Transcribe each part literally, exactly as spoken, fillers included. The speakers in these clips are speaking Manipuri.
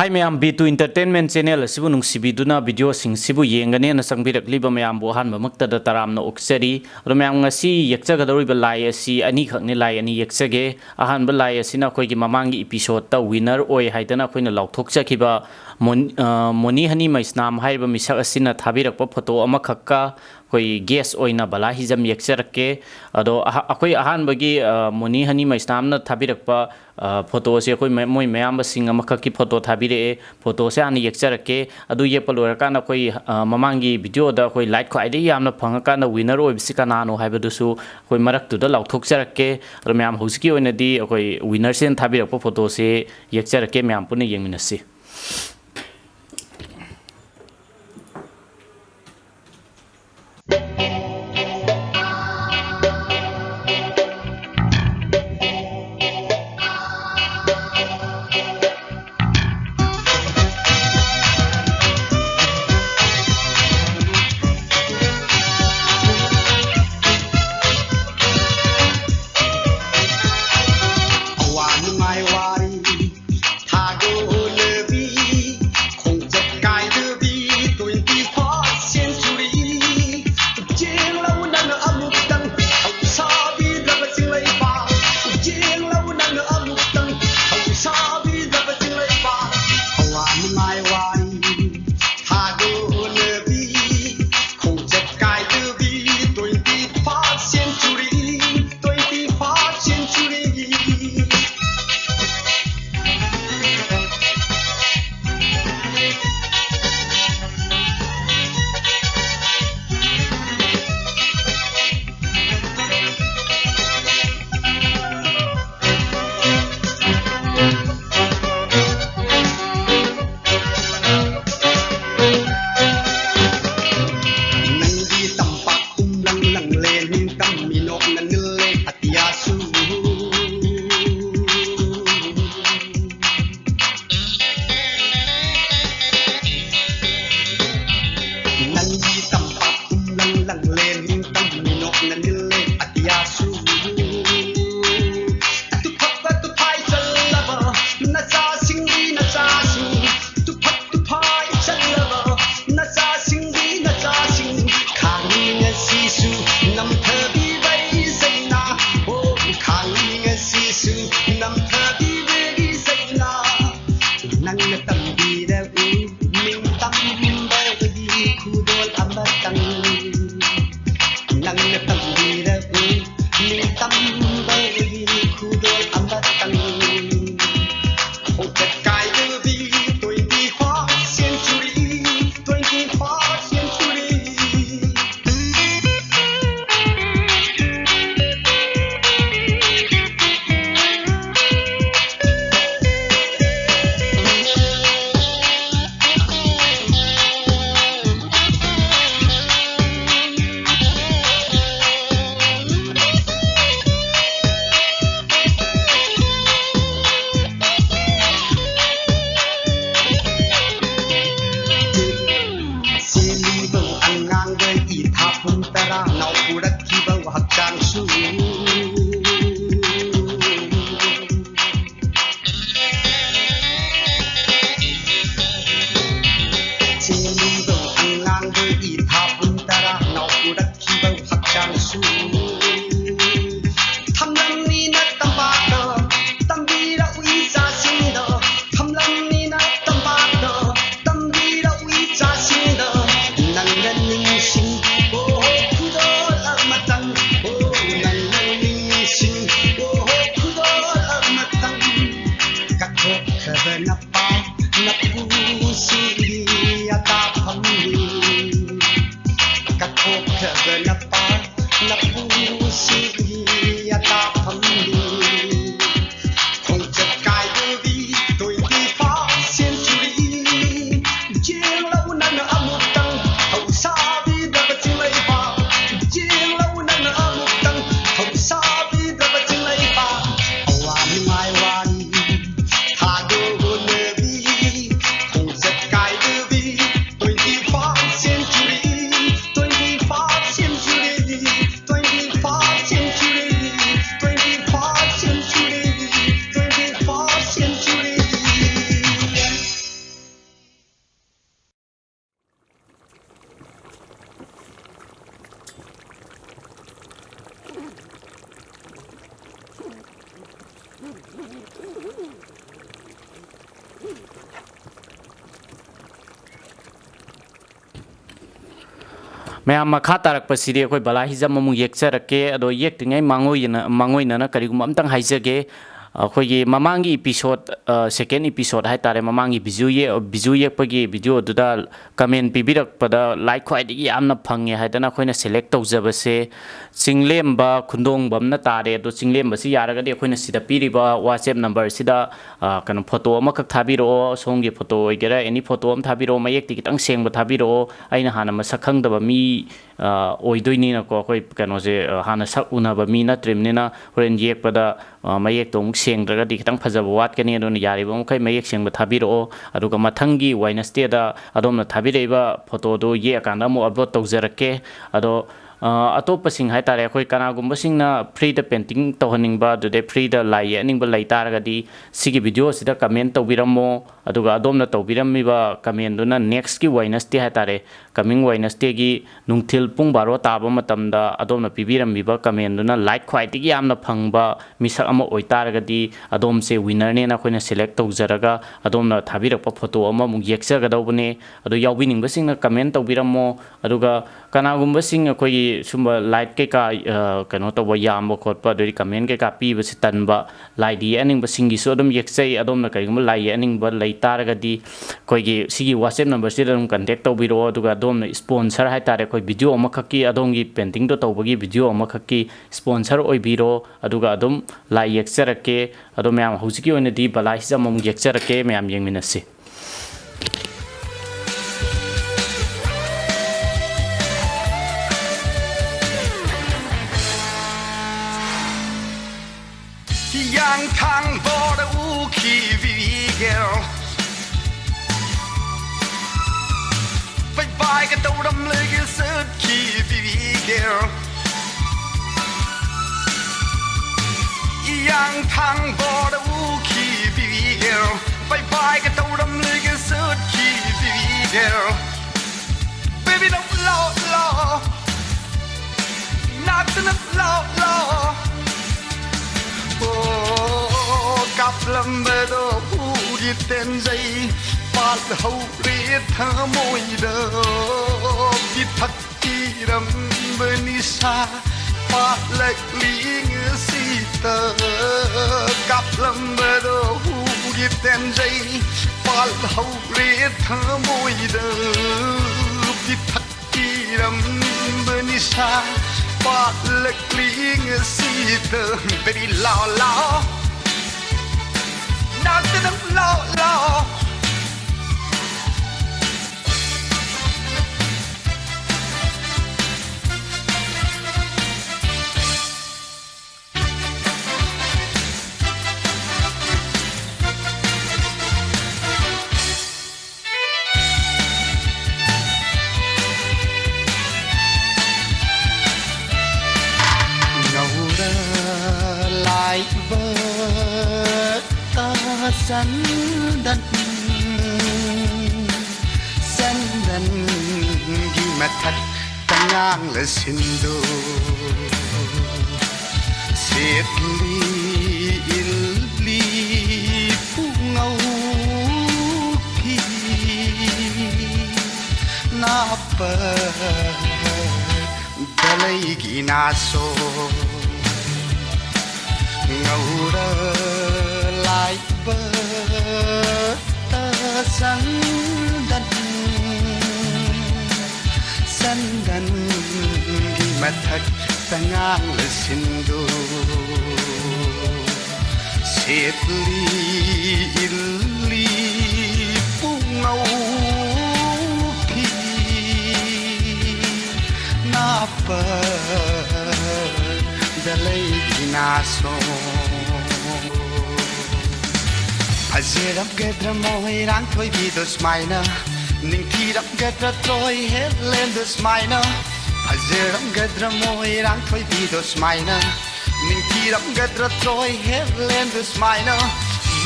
ꯑꯩ ꯃꯌꯥꯝ B two Entertainment Channel ꯑꯁꯤꯕꯨ ꯅꯨꯡꯁꯤꯕꯤꯗꯨꯅ videoꯁꯤꯡꯁꯤꯕꯨ ꯌꯦꯡꯒꯅꯦꯅ ꯆꯪꯕꯤꯔꯛꯂꯤꯕ ꯃꯌꯥꯝꯕꯨ ꯑꯍꯥꯟꯕꯃꯛꯇꯗ ꯇꯔꯥꯝꯅ ꯑꯣꯛꯆꯔꯤ꯫ ꯑꯗꯣ ꯃꯌꯥꯝ, ꯉꯁꯤ ꯌꯦꯛꯆꯒꯗꯧꯔꯤꯕ ꯂꯥꯏ ꯑꯁꯤ ꯑꯅꯤꯈꯛꯅꯤ, ꯂꯥꯏ ꯑꯅꯤ ꯌꯦꯛꯆꯒꯦ꯫ ꯑꯍꯥꯟꯕ ꯂꯥꯏ ꯑꯁꯤꯅ ꯑꯩꯈꯣꯏꯒꯤ ꯃꯃꯥꯡꯒꯤ episodeꯇ winner ꯑꯣꯏ ꯍꯥꯏꯗꯅ ꯑꯩꯈꯣꯏꯅ ꯂꯥꯎꯊꯣꯛꯆꯈꯤꯕ ꯃꯣꯟ-, ꯑ, ꯃꯣꯅꯤ ꯍꯅꯤ ꯃꯩꯁꯅꯥꯝ ꯍꯥꯏꯔꯤꯕ ꯃꯤꯁꯛ ꯑꯁꯤꯅ ꯊꯥꯕꯤꯔꯛꯄ photo ꯑꯃꯈꯛꯀ ꯑꯩꯈꯣꯏ guest ꯑꯣꯏꯅ ꯕꯂꯥ ꯍꯤꯖꯝ ꯌꯦꯛꯆꯔꯛꯀꯦ꯫ ꯑꯗꯣ ꯑꯍ-, ꯑꯩꯈꯣꯏ ꯑꯍꯥꯟꯕꯒꯤ, ꯑ, ꯃꯣꯅꯤ ꯍꯅꯤ ꯃꯩꯁꯅꯥꯝꯅ ꯊꯥꯕꯤꯔꯛꯄ ꯑ, photoꯁꯦ ꯑꯩꯈꯣꯏ ꯃ-, ꯃꯣꯏ ꯃꯌꯥꯝꯕꯁꯤꯡ ꯑꯃꯈꯛꯀꯤ photo ꯊꯥꯕꯤꯔꯛꯑꯦ꯫ Photoꯁꯦ ꯍꯥꯟꯅ ꯌꯦꯛꯆꯔꯛꯀꯦ꯫ ꯑꯗꯨ ꯌꯦꯛꯄ ꯂꯣꯏꯔꯀꯥꯟꯗ ꯑꯩꯈꯣꯏ, ꯑ, ꯃꯃꯥꯡꯒꯤ videoꯗ ꯑꯩꯈꯣꯏ like ꯈ꯭ꯋꯥꯏꯗꯒꯤ ꯌꯥꯝꯅ ꯐꯪꯉꯀꯥꯟꯗ winner ꯑꯣꯏꯕꯁꯤ ꯀꯅꯥꯅꯣ ꯍꯥꯏꯕꯗꯨꯁꯨ ꯑꯩꯈꯣꯏ ꯃꯔꯛꯇꯨꯗ ꯂꯥꯎꯊꯣꯛꯆꯔꯛꯀꯦ꯫ ꯑꯗꯣ ꯃꯌꯥꯝ, ꯍꯧꯖꯤꯛꯀꯤ ꯑꯣꯏꯅꯗꯤ ꯑꯩꯈꯣꯏ winnerꯁꯤꯅ ꯊꯥꯕꯤꯔꯛꯄ photoꯁꯦ ꯌꯦꯛꯆꯔꯛꯀꯦ, ꯃꯌꯥꯝ ꯄꯨꯟꯅ ꯌꯦꯡꯃꯤꯟꯅꯁꯤ꯫ ꯑꯋꯥ ꯅꯨꯡꯉꯥꯏ ꯋꯥꯔꯤ ꯊꯥꯗꯣꯛꯂꯕꯤ ꯃꯌꯥꯝ, ꯃꯈꯥ ꯇꯥꯔꯛꯄꯁꯤꯗꯤ ꯑꯩꯈꯣꯏ ꯕꯂꯥ ꯍꯤꯖꯝ ꯑꯃꯨꯛ ꯌꯦꯛꯆꯔꯛꯀꯦ꯫ ꯑꯗꯣ ꯌꯦꯛꯇ꯭ꯔꯤꯉꯩ ꯃꯥꯡꯑꯣꯏꯅ-, ꯃꯥꯡꯑꯣꯏꯅꯅ ꯀꯔꯤꯒꯨꯝꯕ ꯑꯝꯇꯪ ꯍꯥꯏꯖꯒꯦ꯫ ꯑꯩꯈꯣꯏꯒꯤ ꯃꯃꯥꯡꯒꯤ episode, ꯑ, second episode ꯍꯥꯏꯇꯥꯔꯦ, ꯃꯃꯥꯡꯒꯤ ꯕꯤꯖꯨ ꯌꯦꯛ-, ꯕꯤꯖꯨ ꯌꯦꯛꯄꯒꯤ video ꯑꯗꯨꯗ comment ꯄꯤꯕꯤꯔꯛꯄꯗ like ꯈ꯭ꯋꯥꯏꯗꯒꯤ ꯌꯥꯝꯅ ꯐꯪꯉꯦ ꯍꯥꯏꯗꯅ ꯑꯩꯈꯣꯏꯅ select ꯇꯧꯖꯕꯁꯦ ꯆꯤꯡꯂꯦꯝꯕ ꯈꯨꯟꯗꯣꯡꯕꯝꯅ ꯇꯥꯔꯦ꯫ ꯑꯗꯣ ꯆꯤꯡꯂꯦꯝꯕꯁꯤ ꯌꯥꯔꯒꯗꯤ ꯑꯩꯈꯣꯏꯅ ꯁꯤꯗ ꯄꯤꯔꯤꯕ WhatsApp number ꯁꯤꯗ, ꯑ, ꯀꯩꯅꯣ, photo ꯑꯃꯈꯛ ꯊꯥꯕꯤꯔꯛꯑꯣ, ꯁꯣꯝꯒꯤ photo ꯑꯣꯏꯒꯦꯔꯥ, any photo ꯑꯃ ꯊꯥꯕꯤꯔꯛꯑꯣ, ꯃꯌꯦꯛꯇꯤ ꯈꯤꯇꯪ ꯁꯦꯡꯕ ꯊꯥꯕꯤꯔꯛꯑꯣ꯫ ꯑꯩꯅ ꯍꯥꯟꯅ ꯃꯁꯛ ꯈꯪꯗꯕ ꯃꯤ, ꯑ, ꯑꯣꯏꯗꯣꯏꯅꯤꯅꯀꯣ, ꯑꯩꯈꯣꯏ ꯀꯩꯅꯣꯁꯦ, ꯑ, ꯍꯥꯟꯅ ꯁꯛ ꯎꯅꯕ ꯃꯤ ꯅꯠꯇ꯭ꯔꯤꯕꯅꯤꯅ ꯍꯣꯔꯦꯟ ꯌꯦꯛꯄꯗ, ꯑ, ꯃꯌꯦꯛꯇꯣ ꯑꯃꯨꯛ ꯁꯦꯡꯗ꯭ꯔꯒꯗꯤ ꯈꯤꯇꯪ ꯐꯖꯕ ꯋꯥꯠꯀꯅꯤ꯫ ꯑꯗꯨꯅ ꯌꯥꯔꯤꯕ ꯃꯈꯩ ꯃꯌꯦꯛ ꯁꯦꯡꯕ ꯊꯥꯕꯤꯔꯛꯑꯣ꯫ ꯑꯗꯨꯒ ꯃꯊꯪꯒꯤ Wednesdayꯗ ꯑꯗꯣꯝꯅ ꯊꯥꯕꯤꯔꯛꯏꯕ photoꯗꯨ ꯌꯦꯛꯑꯀꯥꯟꯗ ꯑꯃꯨꯛ upload ꯇꯧꯖꯔꯛꯀꯦ꯫ ꯑꯗꯣ, ꯑ, ꯑꯇꯣꯞꯄꯁꯤꯡ ꯍꯥꯏꯇꯥꯔꯦ, ꯑꯩꯈꯣꯏ ꯀꯅꯥꯒꯨꯝꯕꯁꯤꯡꯅ freeꯗ painting ꯇꯧꯍꯟꯅꯤꯡꯕ, ꯑꯗꯨꯗꯩ freeꯗ ꯂꯥꯏ ꯌꯦꯛꯍꯟꯅꯤꯡꯕ ꯂꯩ ꯇꯥꯔꯒꯗꯤ ꯁꯤꯒꯤ video ꯑꯁꯤꯗ comment ꯇꯧꯕꯤꯔꯝꯃꯣ꯫ ꯑꯗꯨꯒ ꯑꯗꯣꯝꯅ ꯇꯧꯕꯤꯔꯝꯃꯤꯕ commentꯗꯨꯅ nextꯀꯤ Wednesday ꯍꯥꯏꯇꯥꯔꯦ, coming Wednesdayꯒꯤ ꯅꯨꯡꯊꯤꯜ ꯄꯨꯡ ꯕꯥꯔꯣ ꯇꯥꯕ ꯃꯇꯝꯗ ꯑꯗꯣꯝꯅ ꯄꯤꯕꯤꯔꯝꯃꯤꯕ commentꯗꯨꯅ like ꯈ꯭ꯋꯥꯏꯗꯒꯤ ꯌꯥꯝꯅ ꯐꯪꯕ ꯃꯤꯁꯛ ꯑꯃ ꯑꯣꯏꯇꯥꯔꯒꯗꯤ ꯑꯗꯣꯝꯁꯦ winnerꯅꯦꯅ ꯑꯩꯈꯣꯏꯅ select ꯇꯧꯖꯔꯒ ꯑꯗꯣꯝꯅ ꯊꯥꯕꯤꯔꯛꯄ photo ꯑꯃꯃꯨꯛ ꯌꯦꯛꯆꯒꯗꯧꯕꯅꯦ꯫ ꯑꯗꯣ ꯌꯥꯎꯕꯤꯅꯤꯡꯕꯁꯤꯡꯅ comment ꯇꯧꯕꯤꯔꯝꯃꯣ꯫ ꯑꯗꯨꯒ ꯀꯅꯥꯒꯨꯝꯕꯁꯤꯡ ꯑꯩꯈꯣꯏꯒꯤ ꯁꯨꯝꯕ like ꯀꯩꯀꯥ, ꯑ, ꯀꯩꯅꯣ ꯇꯧꯕ ꯌꯥꯝꯕ ꯈꯣꯠꯄ, ꯑꯗꯩꯗꯤ comment ꯀꯩꯀꯥ ꯄꯤꯕꯁꯦ ꯇꯟꯕ, ꯂꯥꯏꯗꯤ ꯌꯦꯛꯍꯟꯅꯤꯡꯕꯁꯤꯡꯒꯤꯁꯨ ꯑꯗꯨꯝ ꯌꯦꯛꯆꯩ꯫ ꯑꯗꯣꯝꯅ ꯀꯔꯤꯒꯨꯝꯕ ꯂꯥꯏ ꯌꯦꯛꯍꯟꯅꯤꯡꯕ ꯂꯩ ꯇꯥꯔꯒꯗꯤ ꯑꯩꯈꯣꯏꯒꯤ ꯁꯤꯒꯤ WhatsApp numberꯁꯤꯗ ꯑꯗꯨꯝ contact ꯇꯧꯕꯤꯔꯛꯑꯣ꯫ ꯑꯗꯨꯒ ꯑꯗꯣꯝꯅ sponsor ꯍꯥꯏꯇꯥꯔꯦ, ꯑꯩꯈꯣꯏ video ꯑꯃꯈꯛꯀꯤ, ꯑꯗꯣꯝꯒꯤ paintingꯗꯣ ꯇꯧꯕꯒꯤ video ꯑꯃꯈꯛꯀꯤ sponsor ꯑꯣꯏꯕꯤꯔꯣ꯫ ꯑꯗꯨꯒ ꯑꯗꯨꯝ ꯂꯥꯏ ꯌꯦꯛꯆꯔꯛꯀꯦ꯫ ꯑꯗꯣ ꯃꯌꯥꯝ, ꯍꯧꯖꯤꯛꯀꯤ ꯑꯣꯏꯅꯗꯤ ꯕꯂꯥ ꯍꯤꯖꯝ ꯑꯃꯨꯛ ꯌꯦꯛꯆꯔꯛꯀꯦ, ꯃꯌꯥꯝ ꯌꯦꯡꯃꯤꯟꯅꯁꯤ꯫ ꯍꯤꯌꯥꯡꯊꯥꯡ ꯕꯣꯔꯗ ꯎꯈꯤꯕꯤꯒꯦꯔꯣ? ꯄꯩꯕꯥꯏꯒ ꯇꯧꯔꯝꯂꯒ ꯆꯠꯈꯤꯕꯤꯒꯦꯔꯣ? ꯍꯤꯌꯥꯡꯊꯥꯡ ꯕꯣꯔꯗ ꯎꯈꯤꯕꯤꯒꯦꯔꯣ? ꯄꯩꯕꯥꯏꯒ ꯇꯧꯔꯝꯂꯒ ꯆꯠꯈꯤꯕꯤꯒꯦꯔꯣ? Baby, don't blow, blow. ꯅꯥꯛꯇꯅ ꯂꯥꯎ, ꯂꯥꯎ꯫ ꯑꯣ, ꯀꯥꯞꯂꯝꯕꯗꯣ ꯎꯒꯦ ꯇꯦꯟꯖꯩ, ꯄꯥꯜꯍꯧꯔꯦ ꯊꯃꯣꯏꯗ꯫ ꯄꯤꯊꯛꯄꯤꯔꯝꯕ ꯅꯤꯁꯥ ꯄꯥꯠꯂꯛꯂꯤ ꯉꯁꯤꯇ꯫ ꯀꯥꯞꯂꯝꯕꯗꯣ ꯍꯨꯒꯤ ꯇꯦꯟꯖꯩ ꯄꯥꯜꯍꯧꯔꯦ ꯊꯃꯣꯏꯗ꯫ ꯄꯤꯊꯛꯄꯤꯔꯝꯕ ꯅꯤꯁꯥ ꯄꯥꯠꯂꯛꯂꯤ ꯉꯁꯤꯇ꯫ Baby, ꯂꯥꯛꯑꯣ, ꯂꯥꯛꯑꯣ, ꯅꯥꯛꯇ ꯑꯗꯨꯝ ꯂꯥꯛꯑꯣ, ꯂꯥꯛꯑꯣ꯫ ꯉꯧꯔ ꯂꯥꯏꯕ ꯆꯟꯗꯟ, ꯆꯟꯗꯟꯒꯤ ꯃꯊꯛꯇ ꯉꯥꯡꯂ ꯁꯤꯟꯗꯨ꯫ ꯁꯦꯠꯂꯤ ꯏꯜꯂꯤ ꯄꯨꯡꯉꯧ ꯐꯤ ꯅꯥꯞꯄ ꯗꯂꯩꯒꯤ ꯅꯥꯁꯣ ꯉꯧꯔ ꯂꯥꯏꯕ ꯆꯟꯗꯟ, ꯆꯟꯗꯟꯒꯤ ꯃꯊꯛꯇ ꯉꯥꯡꯂ ꯁꯤꯟꯗꯨ꯫ ꯁꯦꯠꯂꯤ ꯏꯜꯂꯤ ꯄꯨꯡꯉꯧ ꯐꯤ ꯅꯥꯞꯄꯗ ꯂꯩꯒꯤ ꯅꯥꯁꯣ꯫ ꯐꯖꯔꯝꯒꯗ꯭ꯔ ꯃꯣꯏꯔꯥꯡ ꯊꯣꯏꯕꯤꯗꯣ ꯁꯨꯃꯥꯏꯅ, ꯅꯤꯡꯊꯤꯔꯝꯒꯗ꯭ꯔ ꯇ꯭ꯔꯣꯏ ꯍꯦꯂꯦꯟꯗꯣ ꯁꯨꯃꯥꯏꯅ꯫ ꯐꯖꯔꯝꯒꯗ꯭ꯔ ꯃꯣꯏꯔꯥꯡ ꯊꯣꯏꯕꯤꯗꯣ ꯁꯨꯃꯥꯏꯅ, ꯅꯤꯡꯊꯤꯔꯝꯒꯗ꯭ꯔ ꯇ꯭ꯔꯣꯏ ꯍꯦꯂꯦꯟꯗꯣ ꯁꯨꯃꯥꯏꯅ꯫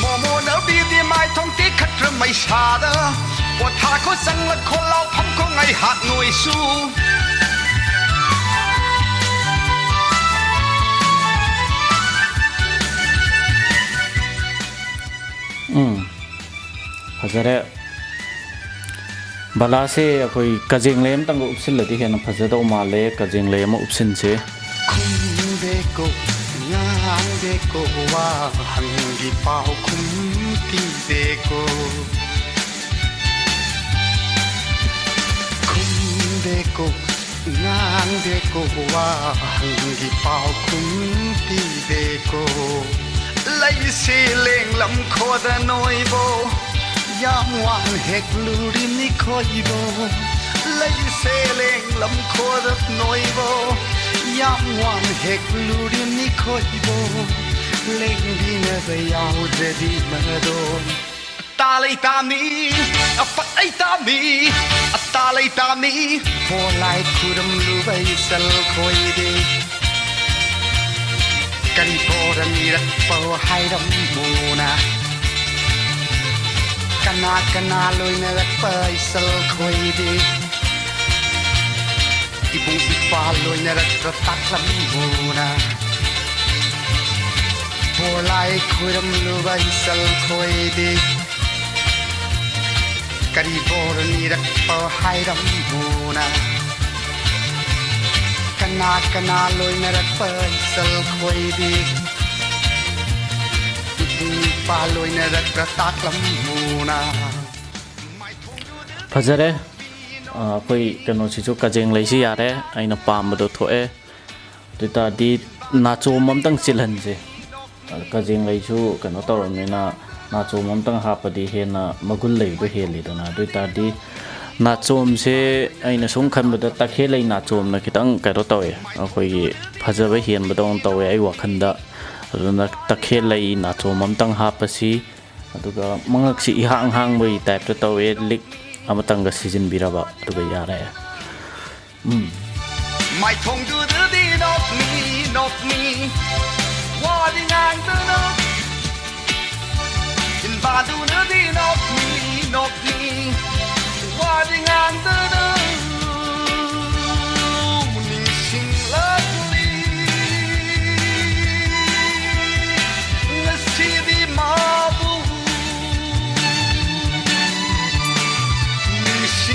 ꯃꯣꯃꯣꯅ ꯕꯤꯗꯤ ꯃꯥꯏꯊꯣꯡ ꯇꯦꯛꯈꯠꯇ꯭ꯔ ꯃꯩꯁꯥꯗ꯫ ꯄꯣꯊꯥꯈꯣ, ꯆꯪꯂꯛꯈꯣ, ꯂꯥꯎꯐꯝꯈꯣ ꯉꯥꯏꯍꯥꯛ ꯅꯣꯏꯁꯨ꯫ ꯎꯝ, ꯐꯖꯔꯦ꯫ ꯕꯂꯥꯁꯦ ꯑꯩꯈꯣꯏ ꯀꯖꯦꯡꯂꯩ ꯑꯃꯇꯪꯒ ꯎꯞꯁꯤꯜꯂꯗꯤ ꯍꯦꯟꯅ ꯐꯖꯗꯧ ꯃꯥꯜꯂꯦ꯫ ꯀꯖꯦꯡꯂꯩ ꯑꯃ ꯎꯞꯁꯤꯟꯁꯦ꯫ ꯈꯨꯝꯗꯦꯀꯣ, ꯉꯥꯡꯗꯦꯀꯣ, ꯋꯥ ꯍꯪꯒꯤ ꯄꯥꯎ ꯈꯨꯝ ꯄꯤꯗꯦꯀꯣ꯫ ꯈꯨꯝꯗꯦꯀꯣ, ꯉꯥꯡꯗꯦꯀꯣ, ꯋꯥ ꯍꯪꯒꯤ ꯄꯥꯎ ꯈꯨꯝ ꯄꯤꯗꯦꯀꯣ꯫ ꯂꯩꯁꯦ ꯂꯦꯡꯂꯝ ꯈꯣꯗ ꯅꯣꯏꯕꯣ, ꯌꯥꯝ ꯋꯥꯅ ꯍꯦꯛ ꯂꯨꯔꯤꯅꯤ ꯈꯣꯏꯕꯣ꯫ ꯂꯩꯁꯦ ꯂꯦꯡꯂꯝ ꯈꯣꯗ ꯅꯣꯏꯕꯣ, ꯌꯥꯝ ꯋꯥꯅ ꯍꯦꯛ ꯂꯨꯔꯤꯅꯤ ꯈꯣꯏꯕꯣ꯫ ꯂꯦꯡꯕꯤꯅꯕ ꯌꯥꯎꯗ꯭ꯔꯗꯤ ꯃꯗꯣ꯫ ꯑꯇꯥ ꯂꯩꯇꯥꯃꯤ, ꯑꯄꯠ ꯂꯩꯇꯥꯃꯤ, ꯑꯇꯥ ꯂꯩꯇꯥꯃꯤ꯫ ꯕꯣꯂꯥꯏ ꯈꯨꯔꯝꯂꯨꯕ ꯏꯆꯜ ꯈꯣꯏꯗꯤ꯫ ꯀꯔꯤ ꯕꯣꯔ ꯅꯤꯔꯛꯄ ꯍꯥꯏꯔꯝꯃꯨꯅ꯫ ꯀꯅꯥ ꯀꯅꯥ ꯂꯣꯏꯅꯔꯛꯄ ꯏꯆꯜ ꯈꯣꯏꯗꯤ꯫ ꯏꯕꯨꯡ ꯏꯄ꯭ꯋꯥ ꯂꯣꯏꯅꯔꯛꯄ ꯇꯥꯛꯂꯝꯃꯨꯅ꯫ ꯕꯣꯂꯥꯏ ꯈꯨꯔꯝꯂꯨꯕ ꯏꯆꯜ ꯈꯣꯏꯗꯤ꯫ ꯀꯔꯤ ꯕꯣꯔ ꯅꯤꯔꯛꯄ ꯍꯥꯏꯔꯝꯃꯨꯅ꯫ ꯀꯅꯥ ꯀꯅꯥ ꯂꯣꯏꯅꯔꯛꯄ ꯏꯆꯜ ꯈꯣꯏꯗꯤ꯫ ꯏꯕꯨꯡ ꯏꯄ꯭ꯋꯥ ꯂꯣꯏꯅꯔꯛꯄ ꯇꯥꯛꯂꯝꯃꯨꯅ꯫ ꯐꯖꯔꯦ꯫ ꯑ, ꯑꯩꯈꯣꯏ ꯀꯩꯅꯣꯁꯤꯁꯨ, ꯀꯖꯦꯡ ꯂꯩꯁꯤ ꯌꯥꯔꯦ, ꯑꯩꯅ ꯄꯥꯝꯕꯗꯣ ꯊꯣꯛꯑꯦ꯫ ꯑꯗꯨ ꯑꯣꯏꯇꯥꯔꯗꯤ ꯅꯥꯆꯣꯝ ꯑꯝꯇꯪ ꯆꯤꯜꯍꯟꯁꯦ꯫ ꯑ, ꯀꯖꯦꯡ ꯂꯩꯁꯨ ꯀꯩꯅꯣ ꯇꯧꯔꯕꯅꯤꯅ, ꯅꯥꯆꯣꯝ ꯑꯝꯇꯪ ꯍꯥꯞꯄꯗꯤ ꯍꯦꯟꯅ ꯃꯒꯨꯟ ꯂꯩꯕꯗꯣ ꯍꯦꯜꯂꯤꯗꯅ꯫ ꯑꯗꯨ ꯑꯣꯏꯇꯥꯔꯗꯤ ꯅꯥꯆꯣꯝꯁꯦ ꯑꯩꯅ ꯁꯨꯝ ꯈꯟꯕꯗ ꯇꯈꯦꯜ ꯂꯩ ꯅꯥꯆꯣꯝꯅ ꯈꯤꯇꯪ ꯀꯩꯅꯣ ꯇꯧꯋꯦ, ꯑꯩꯈꯣꯏꯒꯤ ꯐꯖꯕ ꯍꯦꯟꯕꯗꯧꯅ ꯇꯧꯋꯦ ꯑꯩ ꯋꯥꯈꯜꯗ꯫ ꯑꯗꯨꯅ ꯇꯈꯦꯜ ꯂꯩ ꯅꯥꯆꯣꯝ ꯑꯝꯇꯪ ꯍꯥꯞꯄꯁꯤ꯫ ꯑꯗꯨꯒ ꯃꯉꯛꯁꯤ ꯏꯍꯥꯡ ꯍꯥꯡꯕꯒꯤ ꯇꯥꯏꯞꯇ ꯇꯧꯋꯦ, ꯂꯤꯛ ꯑꯃꯇꯪꯒ ꯁꯤꯖꯤꯟꯕꯤꯔꯕ ꯑꯗꯨꯒ ꯌꯥꯔꯦ꯫ ꯎꯝ꯫ ꯃꯥꯏꯊꯣꯡꯗꯨꯗꯗꯤ ꯅꯣꯛꯃꯤ, ꯅꯣꯛꯃꯤ, ꯋꯥꯗꯤ ꯉꯥꯡꯗꯅ꯫ ꯆꯤꯟꯕꯥꯟꯗꯨꯅꯗꯤ ꯅꯣꯛꯃꯤ, ꯅꯣꯛꯃꯤ, ꯋꯥꯗꯤ ꯉꯥꯡꯗꯅ꯫ ꯅꯤꯡꯁꯤꯡꯂꯛꯂꯤ ꯉꯁꯤꯗꯤ ꯃꯥꯕꯨ꯫ ꯅꯤꯡꯁꯤꯡ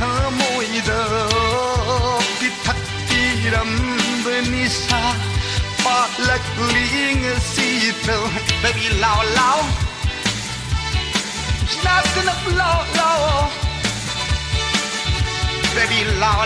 ꯊꯃꯣꯏꯗ ꯄꯤꯊꯛꯄꯤꯔꯝꯕ ꯅꯤꯁꯥ ꯄꯥꯂꯛꯂꯤ ꯉꯁꯤꯗ꯫ Baby, ꯂꯥꯎ, ꯂꯥꯎ꯫ ꯂꯥꯎꯗꯅ ꯂꯥꯎ, ꯂꯥꯎ꯫ Baby, ꯂꯥꯎ,